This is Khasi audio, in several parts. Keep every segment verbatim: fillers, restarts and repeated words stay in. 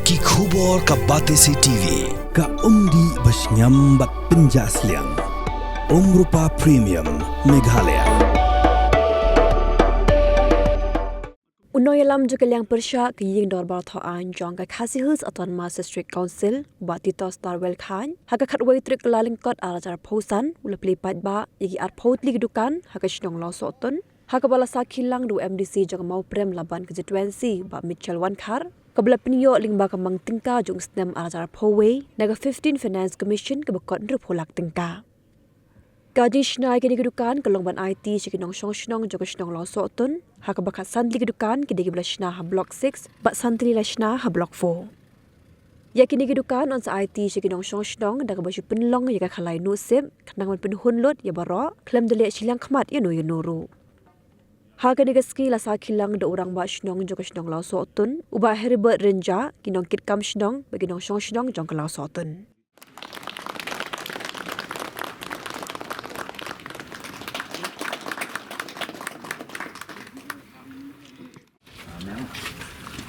Ki khubor ka Batesi T V. Ka umdih ba shngiam bad pynjah sliang. Umrupa Premium Meghalaya. U nongïalam jong ka liang pyrshah ka ïing dorbar thaw aiñ jong ka Khasi Hills Autonomous District Council, Bah Titos Darwell Chyne, ha ka khatwei tarik Kyllalyngkot arhajar arphew san, u la plie paidbah ïa ki arphew tylli ki dukan ha ka shnong Lawsohtun, ha kaba la sakhi lang da u M D C jong ka Mawprem Laban Constituency, Bah Mitchell Wankhar, kaba la pynïoh lyngba ka mang tyngka jong u snem arhajar arphew wei na ka fifteen Finance Commission kaba kot hynriewphew lak tyngka. Ka jingshna ïa kine ki dukan ka long ban aiti sha ki nongshong shnong jong ka shnong Lawsohtun, ha kaba khatsan tylli ki dukan ki dei kiba la shna ha Block six bad san tylli la shna ha Block four. Ïa kine ki dukan yn sa aiti sha ki nongshong shnong da kaba shu pynlong ïa ka khalai nuhsip khnang ban pynhun lut ïa baroh khlem da leh shiliang khmat ïano ïano ruh. Ha kane ka sngi la sakhi lang da u rangbah shnong jong ka shnong Lawsohtun, u Bah Heribert Rynjah, ki nongkitkam shnong bad ki nongshong shnong jong ka Lawsohtun.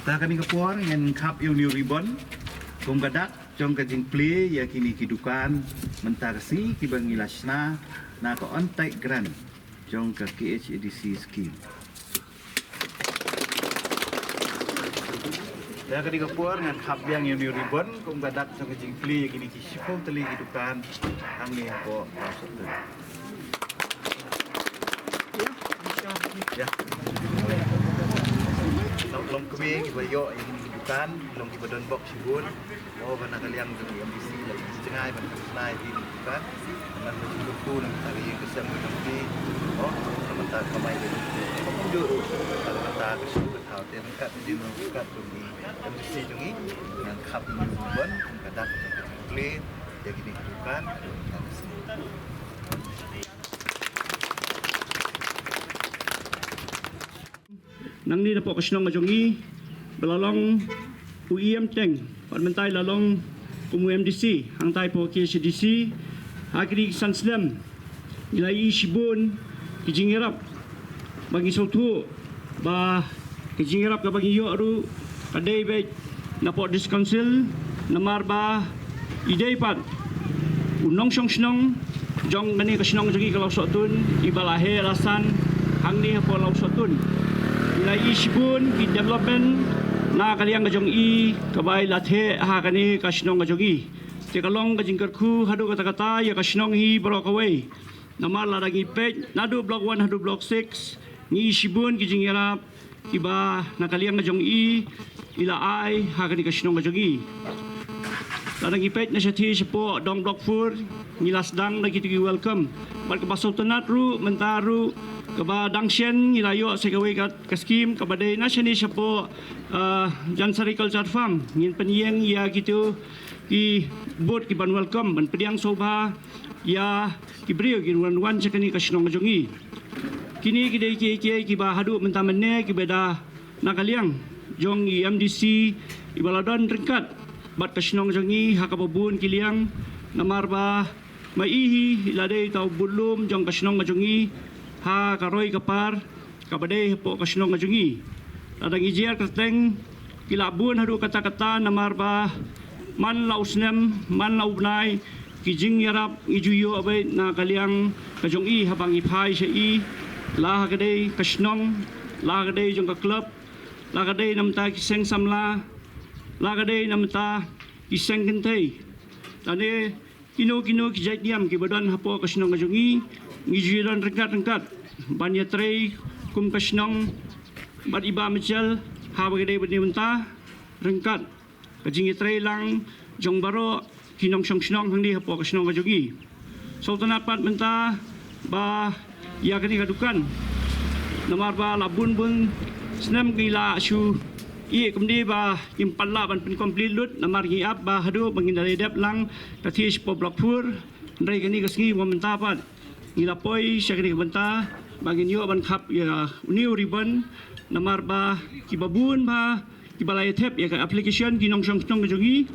Te ha kane ka por ngin khap ïa une u ribbon kum ka dak jong ka jingplie ïa kine ki dukan mynta ka sngi kiba ngi la shna na ka on-site grant jong ka K H A D C scheme. Te ha kane ka por ngan khap biang ïa une u ribbon kum ka dak jong ka jingplie ïa kine ki shiphew tylli ki dukan hangne hapoh Lawsohtun. Ïa. Long, long kmie kiba ïoh ïa kine ki dukan, long kiba don bok shibun. Oh, ba na ka liang jong u M D C la jngai ban pynsngew ïa kine ki dukan. Namar ka jingkyrkhu na ka bynta ka ïing ka sem ka jong ki. Oh, na ka bynta ka kamai ka jong ki. Kumjuh ruh na ka bynta ka shnong ka thaw, te ryngkat ka jingmyntoi jong u M D C jong ngi, ngan khap ïa une u ribbon kum ka dak jong ka jingplie ïa kine ki dukan. Nangne hapoh ka shnong ka jong ngi ba la long u E M teng, bad mynta i la long kum u M D C hangtai hapoh K H A D C. Ha kine ki san snem ngi la ïohi shibun ki jingïarap ba ngi sngewthuh ba ka jingïarap kaba ngi ïoh ruh ka dei beit na hapoh District Council, namar ba i dei pat u nongshong shnong jong kane ka shnong jong ngi ka Lawsohtun, iba la heh la san hangne hapoh Lawsohtun. I la ïohi shibun ki development na ka liang ka jong i kaba i la theh ha kane ka shnong ka jong ngi. Te ka long ka jingkyrkhu haduh katta katta ïa ka shnong hi baroh kawei. Namar lada ngi peit naduh Block one haduh Block six, ngi ïohi shibun ki jingïarap kiba na ka liang ka jong i i la ai ha kane ka shnong ka jong i. Lada ngi peit na shathie shapoh dong Block four, ngi la sdang da kito ki welcome. Bad kaba sngewtynnat ruh mynta ruh kaba dang shen ngi la ïoh sa kawei ka, ka scheme kaba dei na shane shapoh, ah, Jansari Culture Farm. Ngin pynïeng ïa kito ki booth kiban welcome ban pdiang sngewbha ïa ki briew kiban wan sha kane ka shnong ka jong i. Kine ki dei kiei kiei kiba haduh mynta mynne kiba da na ka liang jong i M D C iba la don ryngkat bad ka shnong jong i ha kaba bun ki liang, namar ba ma i hi i la dei uta u budlum jong ka shnong ka jong i ha ka roi ka par kaba dei hapoh ka shnong ka jong i. Lada ngi jer kyrteng ki la bun haduh katta katta, namar ba man la u snem man la u bnai ki jingïarap ngi ju ïoh beit na ka liang ka jong i haba ngi phai sha i, la ha ka dei ka shnong, la ha ka dei jong ka club, la ha ka dei na bynta ki seng samla, la ha ka dei na bynta ki seng kynthei. Lane kino kino ki jait niam kiba don hapoh ka shnong ka jong i, ngi ju ïadon ryngkat ryngkat ban ïatrei kum ka shnong bad i Bah Mitchell ha kaba ka dei bad mynta ryngkat ka jingïatrei lang jong baroh ki nongshong shnong hangne hapoh ka shnong ka jong i. Sngewtynnat pat mynta ba ïa kane ka dukan, namar ba la bun bun snem ngi la shu ïeh kumne ba ngim pat lah ban pyn complete lut, namar ngi ap ba haduh ba ngin da dep lang ka thied shapoh Block four. Hynrei kane ka sngi ba mynta pat ngi la poi sha kane ka bynta ba ngin ïoh ban khap ïa une u ribbon, namar ba kiba bun ba kiba la ïa thep ïa ka application ki nongshong shnong ka jong i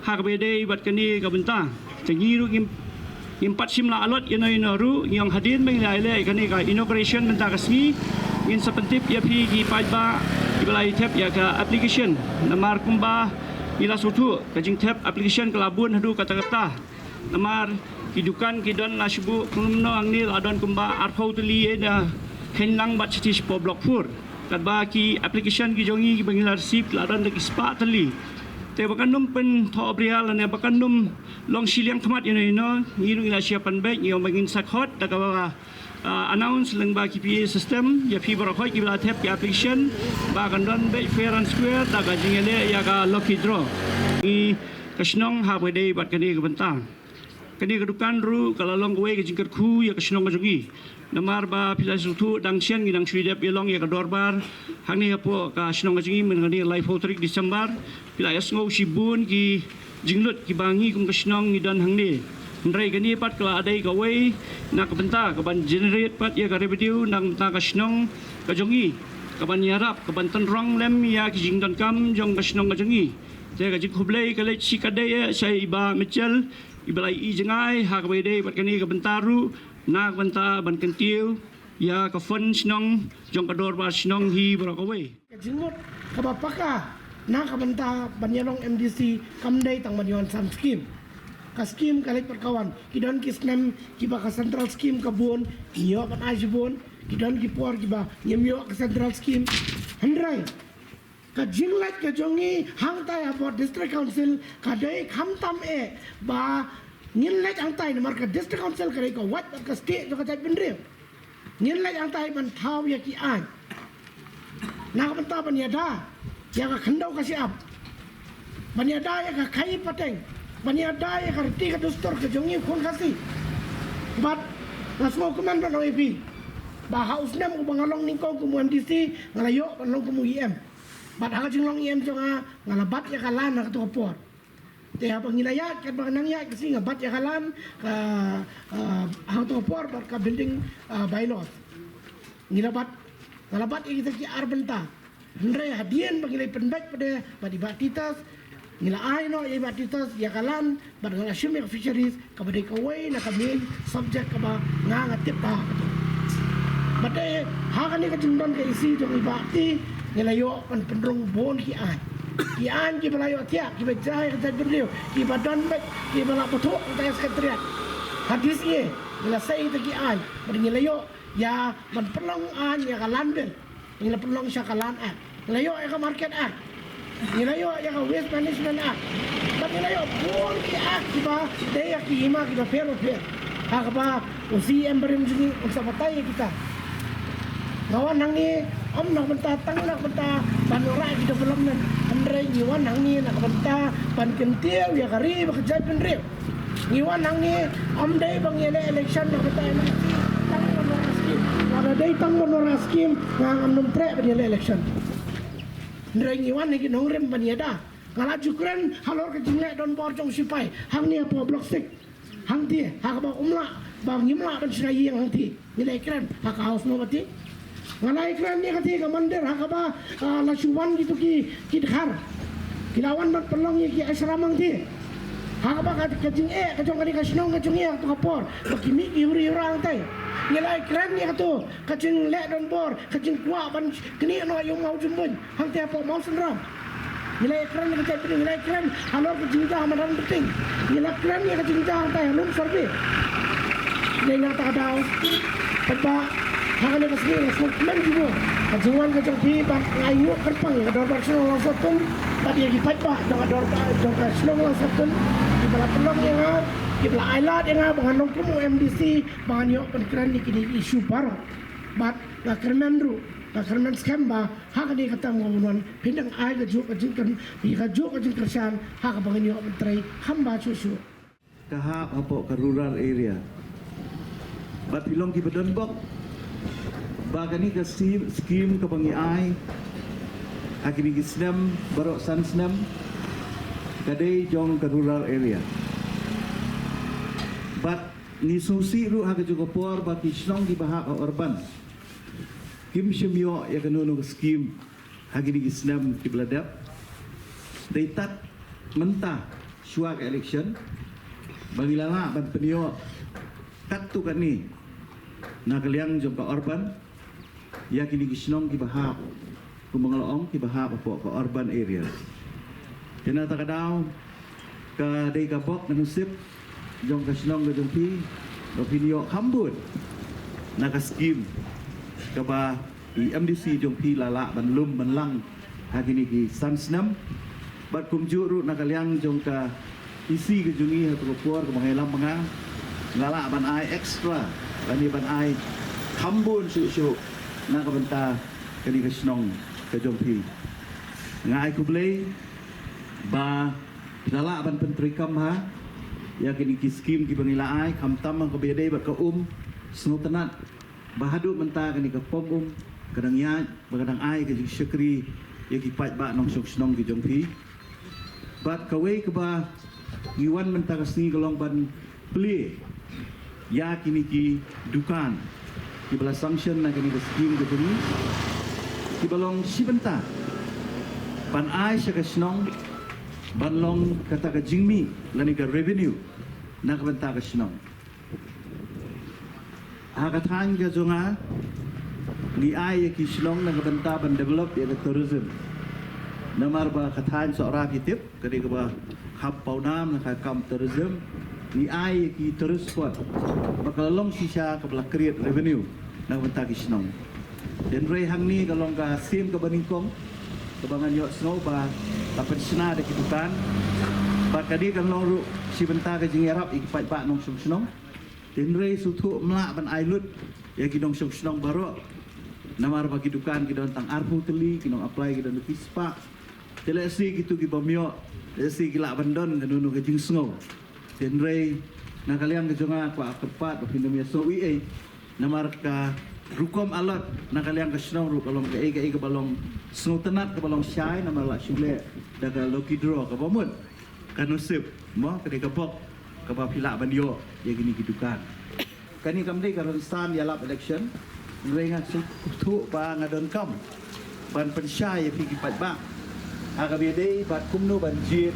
ha kaba ïadei bad kane ka bynta. Te ngi ruh ngim, ngim pat shym la allot ïano ïano ruh, ngi ong hadien ba ngi la ïaleh ïa kane ka inauguration mynta ka sngi ngin sa pyntip ïa phi ki paidbah kiba la ïa thep ïa ka application. Namar kumba Ngi la sngewthuh ka jingthep application ka la bun haduh katta katta. Namar ki dukan ki don la shibun kumno hangne la don kumba arphew tylli ïa na khein lang bad shati shapoh Block four. Katba ki application ki jong ngi kiba ngi la receive la don da ki spah tylli. Te ba kan nym pynthoh bria lane ba kan nym long shiliang khmat ïano ïano, ngi ruh ngi la shia pynbeit, ngi ong ba ngin sa khot da kaba ah, announce lyngba ki P A system ïa phi baroh kiba la thep ki application ba kan don beit fair and square da ka jingïaleh ïa ka lucky draw. Ngi ka shnong ha ba dei bad kane ka bynta. Kane ka dukan ruh ka la long kawei ka jingkyrkhu ïa ka shnong ka jong ngi. Namar ba phi la sngewthuh dang shen ngi dang shu dep ïalong ïa ka dorbar hangne hapoh ka shnong ka jong ngi mynne ka laiphew tarik December. Phi la ïohsngew shibun ki jinglut kiba ngi kum ka shnong ngi don hangne. Hynrei kane pat ka la dei kawei na ka bynta kaban generate pat ïa ka revenue na ka bynta ka shnong ka jong ngi, kaban ïarap, kaban tynrong lem ïa ki jingdonkam jong ka shnong ka jong ngi. Te ka jingkhublei ka leit shikatdei ïa sha i Bah Mitchell iba la ïohi jngai ha kaba dei bad kane ka bynta ruh na ka bynta ban kyntiew ïa ka fund shnong jong ka dorbar shnong hi baroh kawei. Ka jingmut kaba paka na ka bynta ban ïalong M D C kam dei tang ban ïoh san skim. Ka skim ka leit pat ka wan, ki don ki snem kiba ka central skim ka bun, ngi ïoh ban ai shibun, ki don ki por kiba ngim ïoh ka central skim. Hynrei ka jingleit ka jong ngi hangtai hapoh District Council ka dei khamtam eh ba ngin leit hangtai namar ka District Council ka dei ka wait bad ka stieh jong ka jaitbynriew. Ngin leit hangtai ban thaw ïa ki aiñ na ka bynta ban ïada ïa ka khyndew ka shyiap, ban ïada ïa ka khaïi pateng, ban ïada ïa ka riti ka dustur ka jong ngi u khun Khasi. Bad nga sngewkmen ban ong ïa phi ba ha u snem uba nga long nyngkong kum u M D C nga la ïoh ban long kum u E M. Bad ha ka jinglong E M jong nga nga la bat ïa ka lan ha kato ka por. Te haba ngi la ïaid katba nang ïaid ka sngi nga bat ïa ka lan ka, ah, ha kato ka por bad ka building, ah, bylaws. Ngi la bat, nga la bat ïa kita ki ar bynta. Hynrei hadien ba ngi la pynbeit pat de bad i Bah Titus, ngi la ai noh ïa i Bah Titus ïa ka lan bad nga la shim ïa ka fisheries kaba dei kawei na ka main subject kaba nga nga tip ba ha kato. Bad de ha kane ka jingdon ka E C jong i Bah Ti ngi la ïoh ban pynrung bun ki aiñ. Ki aiñ kiba la ïoh thiah kiba jia ïa ka jaitbynriew kiba don beit kiba la bthuh ïa ka secretariat. Ha D C A ngi la sei ïa ki aiñ bad ngi la ïoh ïa ban pynlong aiñ ïa ka Land Bill. Ngi la pynlong sha ka Land Act. Ngi la ïoh ïa ka Market Act. Ngi la ïoh ïa ka Waste Management Act. Bad ngi la ïoh bun ki act kiba dei ïa ki hima kiba pher ba pher. Ha kaba u C E M barim jong ngi un sa batai ïa kita. Nga wan hangne ym na ka bynta tang na ka bynta ban wanrah ïa ki development. Hynrei ngi wan hangne na ka bynta ban kyntiew ïa ka ri bad ka jaitbynriew. Ngi wan hangne ym dei ba ngi ïaleh election na ka bynta M D C tang ban wanrah skim. Lada dei tang ban wanrah skim nga ngam nym treh ban ïaleh election. Hynrei ngi wan ha ki nongrim ban ïada. Nga la ju kren halor ka jingleh donbor jong u sipai hangne hapoh Block six. Hangtei ha kaba um lah ba ngim lah ban shna ïing hangtei. Ngi la ïakren ha ka House Nobati. Nga la ïakren ïa katei ka mandir ha kaba, ah, la shu wan kito ki, ki dkhar. Ki la wan ban pynlong ïa ki ashram hangtei. Ha kaba ka, ka jingeh ka jong kane ka shnong ka jong ngi ha kato ka por ba ki mih ki huri hura hangtei. Ngi la ïakren ïa kato ka jingleh donbor, ka jingkwah ban knieh noh ïa u maw jumbuin. Hangtei hapoh Mawsynram ngi la ïakren ïa ka jaitbynriew, ngi la ïakren halor ka jingjia ha madan Bting, ngi la kren ïa ka jingjia hangtei ha Lum Survey. Dei na kata ka daw, paidbah, ha kane ka sngi nga sngewkmen jubor ka jingwan ka jong phi bad nga ainguh kyrpang ïa ka dorbar shnong Longsatun bad ïa ki paidbah jong ka dorbar jong ka shnong Longsatun kiba la pynlong ïa nga, kiba la ai lad ïa nga ba ngan long kum u M D C ba ngan ïoh ban kren ïa kine ki issue baroh. Bad nga kyrmen ruh, nga kyrmen skhem ba ha kane ka term kaba wan phin dang ai kajuh ka jingkyrmen, kajuh ka jingkyrshan ha kaba ngin ïoh ban trei kham bha shuh shuh. Ka hap hapoh ka rural area. Bad phi long kiba donbok ba kane ka skim, skim kaba ngi ai ha kine ki snem baroh san snem ka dei jong ka rural area. Bad ngi sngewsih ruh ha kajuh ka por ba ki shnong kiba hap ha urban kim shym ïoh ïa kano kano ka skim ha kine ki snem kiba la dep. Dei tad mynta shuwa ka election ba ngi la lah ban pynïoh katto katne na ka liang jong ka urban ïa kine ki shnong kiba hap, kumba nga la ong, kiba hap hapoh ka urban area. Te na kata ka daw ka dei ka bok ka nusip jong ka shnong ka jong phi, ba phin ïoh kham bun na ka skim kaba i M D C jong phi la lah ban lum ban lang ha kine ki san snem. Bad kumjuh ruh na ka liang jong ka E C ka jong i ha kata ka por kaba nga ïalam ma nga, nga lah ban ai extra lane ban ai kham bun shuh shuh na ka bynta kane ka shnong ka jong phi. Nga ai khublei ba phi la lah ban pyntreikam ha ïa kine ki skim kiba ngi la ai, khamtam ha kaba ïadei bad ka um sngewtynnat ba haduh mynta kane ka pom um ka dang ïaid ba ka dang ai ka jingshakri ïa ki paidbah nongshong shnong ki jong phi. Bad kawei kaba ngi wan mynta ka sngi ka long ban plie ïa kine ki dukan kiba la sanction na kane ka skim ka jong ngi, kiba long shi bynta ban ai sha ka shnong ban long kata ka jingmih lane ka revenue na ka bynta ka shnong. Ha ka thaiñ ka jong nga, ngi ai ïa ki shnong na ka bynta ban develop ïa ka tourism. Namar ba ka thaiñ Sohra phi tip ka dei kaba kham pawnam na ka kam tourism. Ngi ai ïa ki tourist spot ba ka la long shisha kaba la create revenue na ka bynta ki shnong. Hynrei hangne ka long ka siem kaba nyngkong kaba ngan ïohsngew ba la pynshna da ki dukan, bad ka dei kan long ruh shi bynta ka jingïarap ïa ki paidbah nongshong shnong. Hynrei sngewthuh ym lah ban ai lut ïa ki nongshong shnong baroh, namar ba ki dukan ki don tang arphew tylli, ki nong apply ki don da phi spah. Te lehse kitu ki bym ïoh, lehse ki lah ban don kano kano ka jingsngew. Hynrei na ka liang ka jong nga kwah kyrpad ba phin ym ïa sngew ei ei, namar ka rukom allot na ka liang ka shnong ruh ka long kaei kaei kaba long sngewtynnat kaba long shai, namar la shu leh da ka lucky draw kaba mut ka nusip, mo, ka dei ka bok kaba phi lah ban ïoh ïa kine ki dukan. Kane kam dei ka rynsan ïalap election. Hynrei nga sngewthuh ba nga donkam ban pynshai ïa phi ki paidbah ha kaba ïadei bad kumno ban jied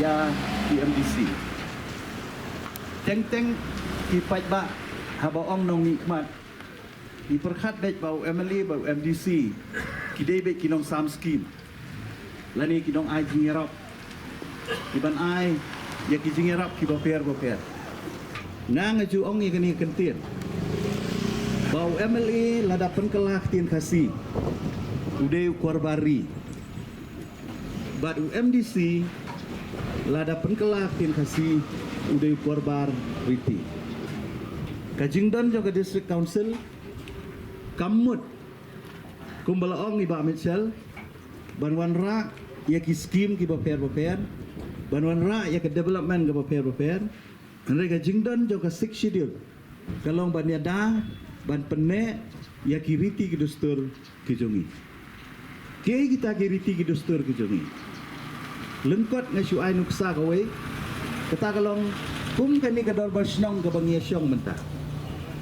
ïa ki M D C. Teng teng ki paidbah haba ong nongmihkhmat, ki pyrkhat beit ba u M L A bad u M D C ki dei beit ki nongsam skim lane ki nong ai jingïarap, ki ban ai ïa ki jingïarap kiba pher ba pher. Nga nga ju ong ïa kane ka kyntien ba u M L A lada pynkylla ktien Khasi u dei u korbar ri, bad u M D C lada pynkylla ktien Khasi u dei u korbar riti. Ka jingdon jong ka District Council kam mut kumba la ong i Bah Mitchell, ban wanrah ïa ki skim kiba pher ba pher, ban wanrah ïa ka development kaba pher ba pher. Hynrei ka jingdon jong ka Sixth Schedule ka long ban ïada ban pynneh ïa ki riti ki dustur ki jong ngi. Kiei kita ki riti ki dustur ki jong ngi? Lyngkot nga shu ai nuksa kawei, kata ka long kum kane ka dorbar shnong kaba ngi ïa shong mynta.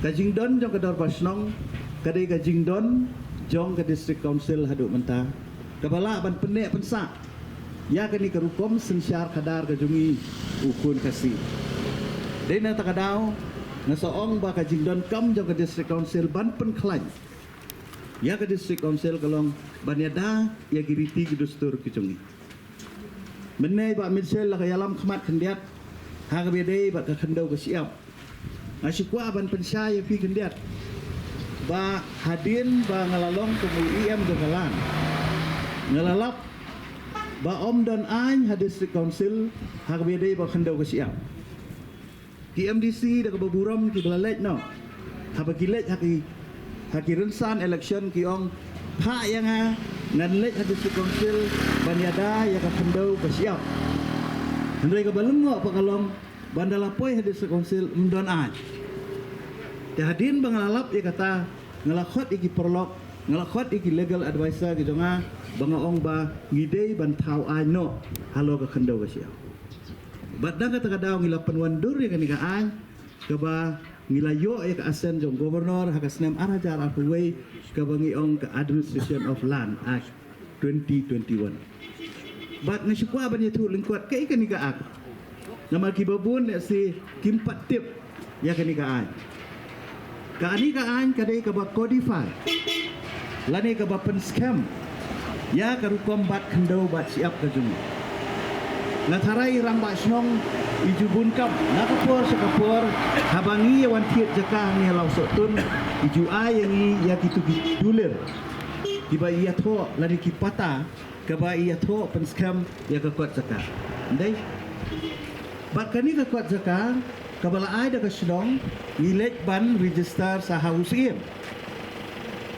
Ka jingdon jong ka dorbar shnong ka dei ka jingdon jong ka District Council haduh mynta kaba lah ban pynneh pynsah ïa kane ka rukom synshar khadar ka jong ngi u khun Khasi. Dei na kata ka daw nga sa ong ba ka jingdonkam jong ka District Council ban pynkhlaiñ ïa ka District Council ka long ban ïada ïa ki riti ki dustur ki jong ngi. Mynne i Bah Mitchell la ka ïalam khmat khyndiat ha kaba ïadei bad ka khyndew ka shyiap. Nga shu kwah ban pynshai ïa phi khyndiat ba hadien ba nga la long kum u E M jong ka Land, nga la lap ba ym don aiñ ha District Council ha kaba ïadei bad ka khyndew ka shyiap. Ki M D C da kaba burom kiba la leit noh, haba ki leit ha ki, ha ki rynsan election ki ong, phah ïa nga, ngan leit ha District Council ban ïada ïa ka khyndew ka shyiap. Hynrei kaba lyngngoh pat ka long ba ynda la poi ha District Council ym don aiñ. Te hadien ba nga la lap ïa kata, nga la khot ïa ki paralok, nga la khot ïa ki legal adviser ki jong nga, ba nga ong ba ngi dei ban thaw aiñ noh halor ka khyndew ka shyiap. Bad na kata ka daw ngi la pynwandur ïa kane ka aiñ kaba ngi la ïoh ïa ka assent jong Governor ha ka snem ar hajar arphew wei, kaba ngi ong ka Administration of Land Act twenty twenty-one. Bad nga shu kwah ban ïathuh lyngkot kaei kane ka act, namar kiba bun lehse kim pat tip ïa kane ka aiñ. Kane ka aiñ ka dei kaba codify lane kaba pynskhem ïa ka rukom bat khyndew bat shyiap ka jong ngi. Nga tharai i rangbah shnong i ju bun kam na ka por sha ka por, haba ngi ïa wan thied jaka hangne ha Lawsohtun, i ju ai ïa ngi ïa kitu ki dulir kiba ïathoh lane ki pata kaba ïathoh pynskhem ïa ka kot jaka. Ndei? Bad kane ka kot jaka kaba la ai da ka shnong, ngi leit ban register sa ha u Syiem.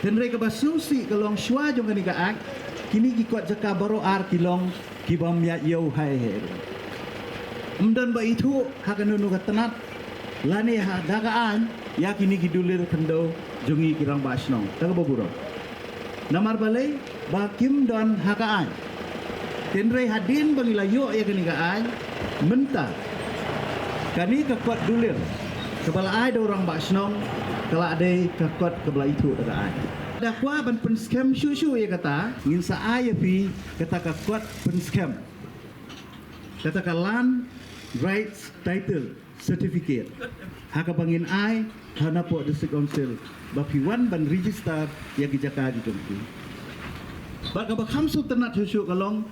Hynrei kaba sngewsih ka long shuwa jong kane ka Act, kine ki kot jaka baroh ar ki long ki bym ïa ïew hai hai ruh. Ym don ba ithuh ha kano kano ka tnat lane ha da ka aiñ ïa kine ki dulir khyndew jong ngi ki rangbah shnong. Da kaba burom. Namar balei? Ba kim don ha ka aiñ. Hynrei hadien ba ngi la ïoh ïa kane ka aiñ, mynta kane ka kot dulir kaba la ai da u rangbah shnong ka la dei ka kot kaba la ithuh da ka aiñ. Da kwah ban pynskhem shuh shuh ïa kata, ngin sa ai ïa phi kata ka kot pynskhem. Kata ka Land Rights Title Certificate ha kaba ngin ai ha napoh District Council ba phi wan ban register ïa ki jaka ki jong phi. Bad kaba kham sngewtynnat shuh shuh ka long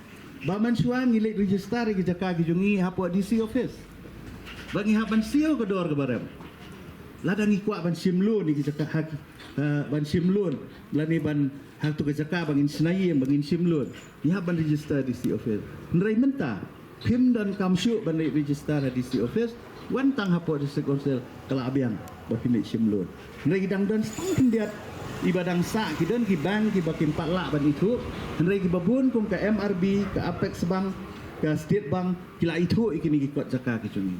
ba mynshuwa ngi leit register ïa ki jaka ki jong ngi hapoh D C office. Ba ngi hap ban siew ka dor kaba rem. Lada ngi kwah ban shim loan ïa ki jaka ha ki, eh, ban shim loan lane ban ha tu ka jaka ba ngin shna ïing ba ngin shim loan, ngi hap ban register D C office. Hynrei mynta phim donkam shuh ban leit register ha D C office, wan tang hapoh District Council ka la biang ba phin leit shim loan. Hynrei ki dang don stang khyndiat iba dang sah, ki don ki bank kiba kim pat lah ban ithuh. Hynrei kiba bun kum ka M R B, ka Apex Bank, ka State Bank, ki la ithuh ïa kine ki kot jaka ki jong ngi.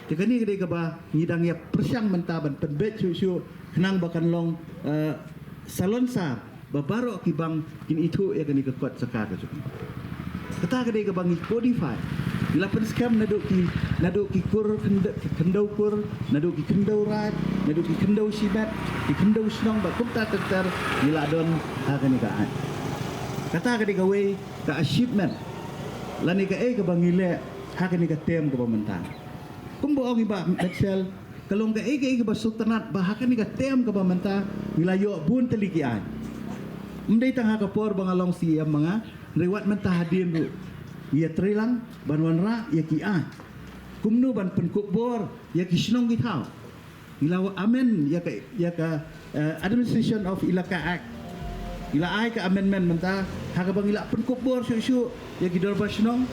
Te kane ka dei kaba ngi dang ïa pyrshang mynta ban pynbeit shuh shuh khnang ba kan long, eh, salonsar ba baroh ki bank kin ithuh ïa kane ka kot jaka ka jong ngi. Kata ka dei kaba ngi codify. Ngi la pynskhem naduh ki, naduh ki kur khynde-, khyndew kur, naduh ki khyndew raid, naduh ki khyndew shimet, ki khyndew shnong bad kumta ter ter ngi la don ha kane ka aiñ. Kata ka dei kawei ka achievement lane kaei kaba ngi leh ha kane ka term kaba mynta. Kumba ong i Bah Metshel, ka long kaei kaei kaba sngewtynnat ba ha kane ka term kaba mynta ngi la ïoh bun tylli ki aiñ. Ym dei tang ha ka por ba nga long C E M ma nga, hynrei wat mynta hadien ruh ngi ïatreilang ban wanrah ïa ki aiñ kumno ban pynkup bor ïa ki shnong ki thaw. Ngi la amend ïa ka, ïa ka, eh, Administration of Elaka Act. Ngi la ai ka amendment mynta ha kaba ngi la pynkup bor shuh shuh ïa ki dorbar shnong.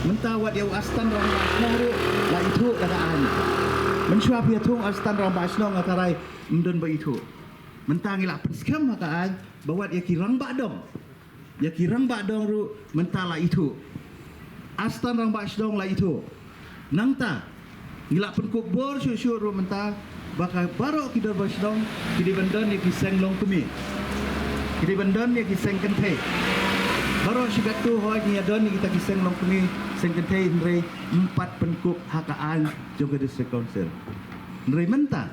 Mynta wat ïa u Assistant Rangbah Shnong ruh la ithuh da ka aiñ. Mynshuwa phi ïathuh Assistant Rangbah Shnong, nga tharai ym don ba ithuh. Mynta ngi la pynskhem ha ka aiñ ba wat ïa ki rangbah dong, ïa ki rangbah dong ruh mynta la ithuh. Assistant Rangbah Shnong la ithuh. Nangta ngi la pynkup bor shuh shuh ruh mynta ba ka baroh ki dorbar shnong ki dei ban don ïa ki seng longkmie, ki dei ban don ïa ki seng kynthei. Baroh shi katto hooid ngi ïa don ïa kita ki seng longkmie, seng kynthei, hynrei ym pat pynkup ha ka aiñ jong ka District Council. Hynrei mynta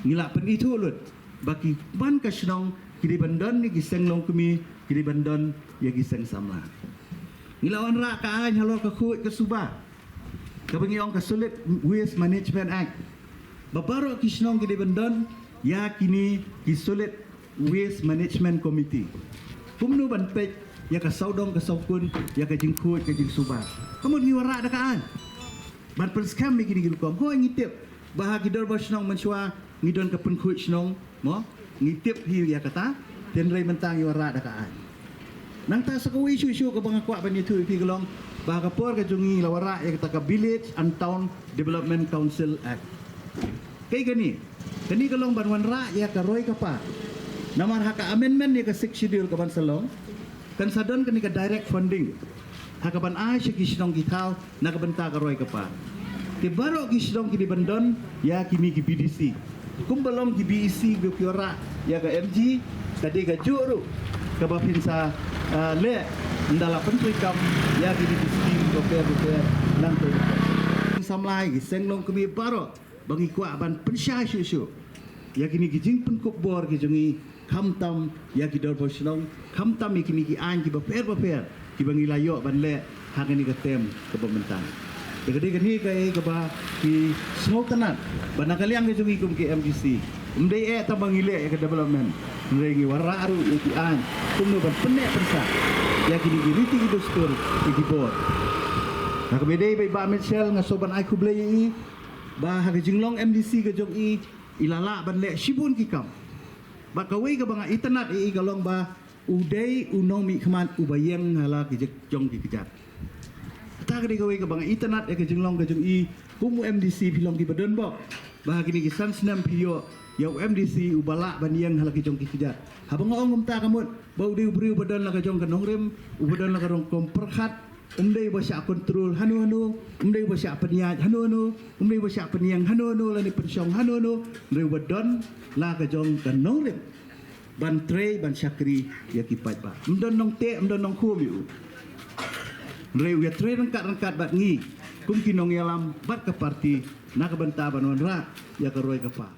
ngi la pynithuh lut ba ki man ka shnong ki dei ban don ïa ki seng longkmie, ki dei ban don ïa ki seng samla. Ngi la wanrah ka aiñ halor ka khuid ka suba kaba ngi ong ka Solid Waste Management Act, ba baroh ki shnong ki dei ban don ïa kine ki Solid Waste Management Committee. Kumno ban peit ïa ka sawdong ka sawkun, ïa ka jingkhuid ka jingsuba. Ka mut ngi wanrah da ka aiñ ban pynskhem ïa kine ki rukom. Hooid ngi tip ba ha ki dorbar shnong mynshuwa ngi don ka pynkhuid shnong, mo? Ngi tip hi ïa kata, hynrei mynta ngi wanrah da ka aiñ. Nangta sa kawei shuh shuh kaba nga kwah ban ïathuh ïa phi ka long ba ha ka por ka jong ngi la wanrah ïa kata ka Village and Town Development Council Act. Kaei kane? Kane ka long ban wanrah ïa ka roi ka par. Namar ha ka amendment ïa ka Sixth Schedule ka ban sa long, kan sa don kane ka direct funding ha ka ban ai sha ki shnong ki thaw na ka bynta ka roi ka par. Te baroh ki shnong ki dei ban don ïa kine ki B D C. Kumba long ki B E C ba phi wanrah ïa ka M G, ka dei kajuh ruh kaba phin sa, ah, leh ynda la pyntreikam ïa kine ki scheme bapher bapher nangta. Samla, ki seng longkmie baroh ba ngi kwah ban pynshai shuh shuh ïa kine ki jingpynkup bor ki jong ngi, khamtam ïa ki dorbar shnong, khamtam ïa kine ki aiñ kiba pher bapher kiba ngi la ïoh ban leh ha kane ka term kaba mynta. Te ka dei kane kaei kaba ngi sngewtynnat ba na ka liang ka jong ngi kum ki M D C, ym dei eh tang ba ngi leh ïa ka development, hynrei ngi wanrah ruh ïa ki aiñ kumno ban pynneh pynsah ïa kine ki riti ki dustur ïa ki bor. Ha kaba ïadei bad i Bah Mitchell, nga sngewbha ban ai khublei ïa i ba ha ka jinglong M D C ka jong i, i la lah ban leh shibun ki kam. Bad kawei kaba nga itynnad ïa i ka long ba u dei u nongmihkhmat uba ïeng ha la ki jong ki kjat. Kata ka dei kawei kaba nga itynnad ïa ka jinglong ka jong i kum u M D C. Phi long kiba don bok ba ha kine ki san snem phi ïoh ïa u M D C uba lah ban ïeng ha la ki jong ki kjat. Haba nga ong kumta ka mut ba u dei u briew ba don la ka jong ka nongrim, uba don la ka rukom pyrkhat, um dei uba shah kontrol hano hano, um dei uba shah pynïaid hano hano, um dei uba shah pynïeng hano hano lane pynshong hano hano, um dei uba don la ka jong ka nongrim ban trei ban shakri ïa ki paidbah. Um don nongteh, um don nongkhum ïa u. Hynrei u ïatrei ryngkat ryngkat bad ngi kum ki nongïalam bad ka party na ka bynta ban wanrah ïa ka roi ka par.